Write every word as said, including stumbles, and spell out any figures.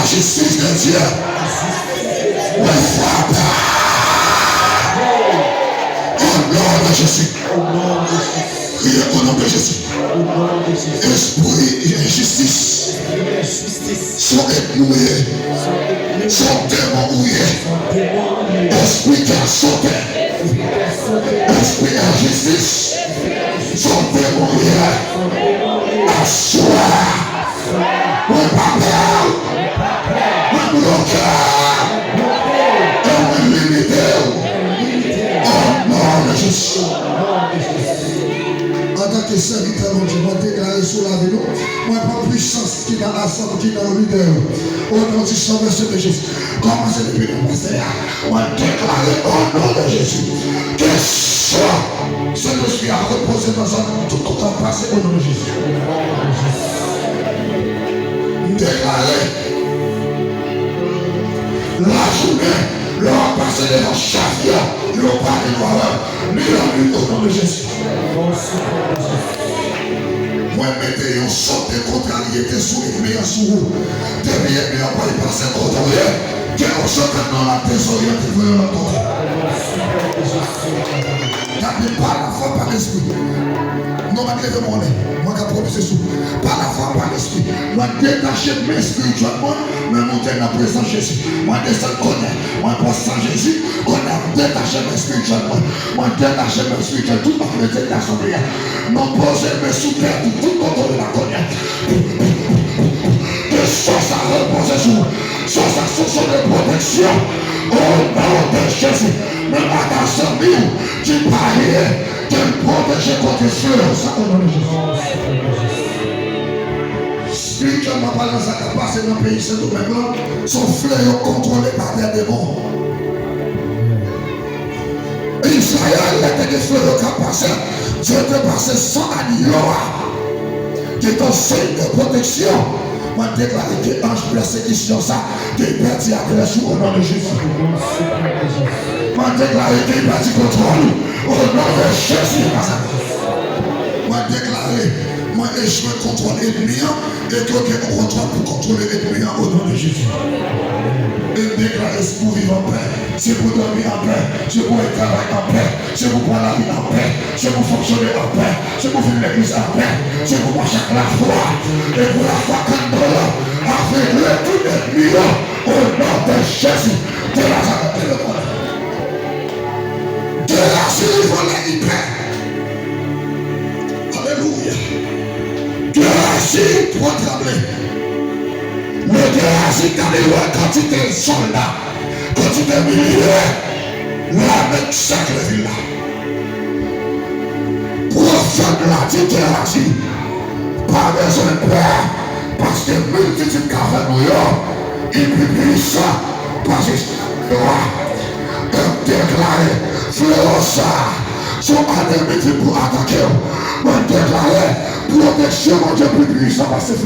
Jistis de Dye. Mwen frape. Au nom de Jésus. Kriye, au nom de Jésus. Espri enjistis. Sou èt nou ye. Sou demon ou ye. Espri ki sote. Espri enjistis. Sou demon ou ye. Aswè. Mwen pa pè w. Mwen bloke w. E mwen limite w. Au nom de Jésus. Antanke sèvitè Bondye, mwen deklare sou lavi nou, mwen pran pwisans ki nan asanm, ki nan lidè yo. Au nom du sang précieux de Jésus. Kòmanse depi nan pastè a. Mwen deklare au nom de Jésus ke sa Sentespri a repoze nan zòn nan tout kote w ap pase au nom de Jésus. M deklare lajounen, lè w ap pase devan chèf yo, yo pa gen dwa wè w, ni lannwit au nom de Jésus. Mwen mete yon sòt de kontraryete sou ènmi an sou ou. Depi ènmi an pral pase kote w ye, gen yon sòt nan la dezoryante voye yon lòt kote. Gade, pa lafwa, pa lespri. Non, mwen leve mwen anlè. Mwen ka pwofese sou. Pa lafwa, pa lespri. Mwen detache men espirityèl mwen, mwen monte nan prezans Jezi. Mwen desann kounye a. Mwen pran san Jezi. Kounye a, m detache men espirityèl mwen. Mwen detache men espirityèl tout moun ki rete nan asanble a. Mwen poze men sou tèt ou, tout kote w ye la kounye a. Ke san sa repoze sou ou. San sa se yon san de pwoteksyon. O non de Jezi. Menm bagay zanmi w ki pa ye, ke l pwoteje kote fleyo sa o non de Jezi. Espirityèlman palan, sa k ap pase nan peyi Sendomeng lan, se yon fleyo kontwole pa de demon. Izrayèl, lè te gen fleyo k ap pase, Dye te pase san agno a, ki te yon siy de pwoteksyon. Mwen deklare ke anj pèsekisyon sa, ke l pèdi adrès ou o non de Jezi. Mwen deklare ke l pèdi kontwòl ou o non de Jezi de Nazarèt. Mwen deklare, mwen echwe kontwòl ènmi an, e ke w gen yon kontwòl pou kontwole ènmi an o non de Jezi. E m deklare, si pou viv anpè, si pou dòmi anpè, si pou al travay anpè, si pou pran lari anpè, si pou fonksyone anpè, si pou vin legliz anpè, si pou mache ak lafwa, e pou lafwa kann do yo, avegle tout ènmi yo, o non de Jezi de Nazarèt. Gerasi vole ipè. Alelouya. Gerasi pran tranble. Men Gerasi gade wè kantite sòlda, kantite milye, lame k sèkle vil la. Pwofèt la di Gerasi, pa bezwen pè, paske miltitid k avè nou yo, li pi pwisan pase yo a. M deklare, fleyo sa a, se yon anemi ki pou atake w. Mwen deklare, pwoteksyon Bondye pi pwisan pase fleyo.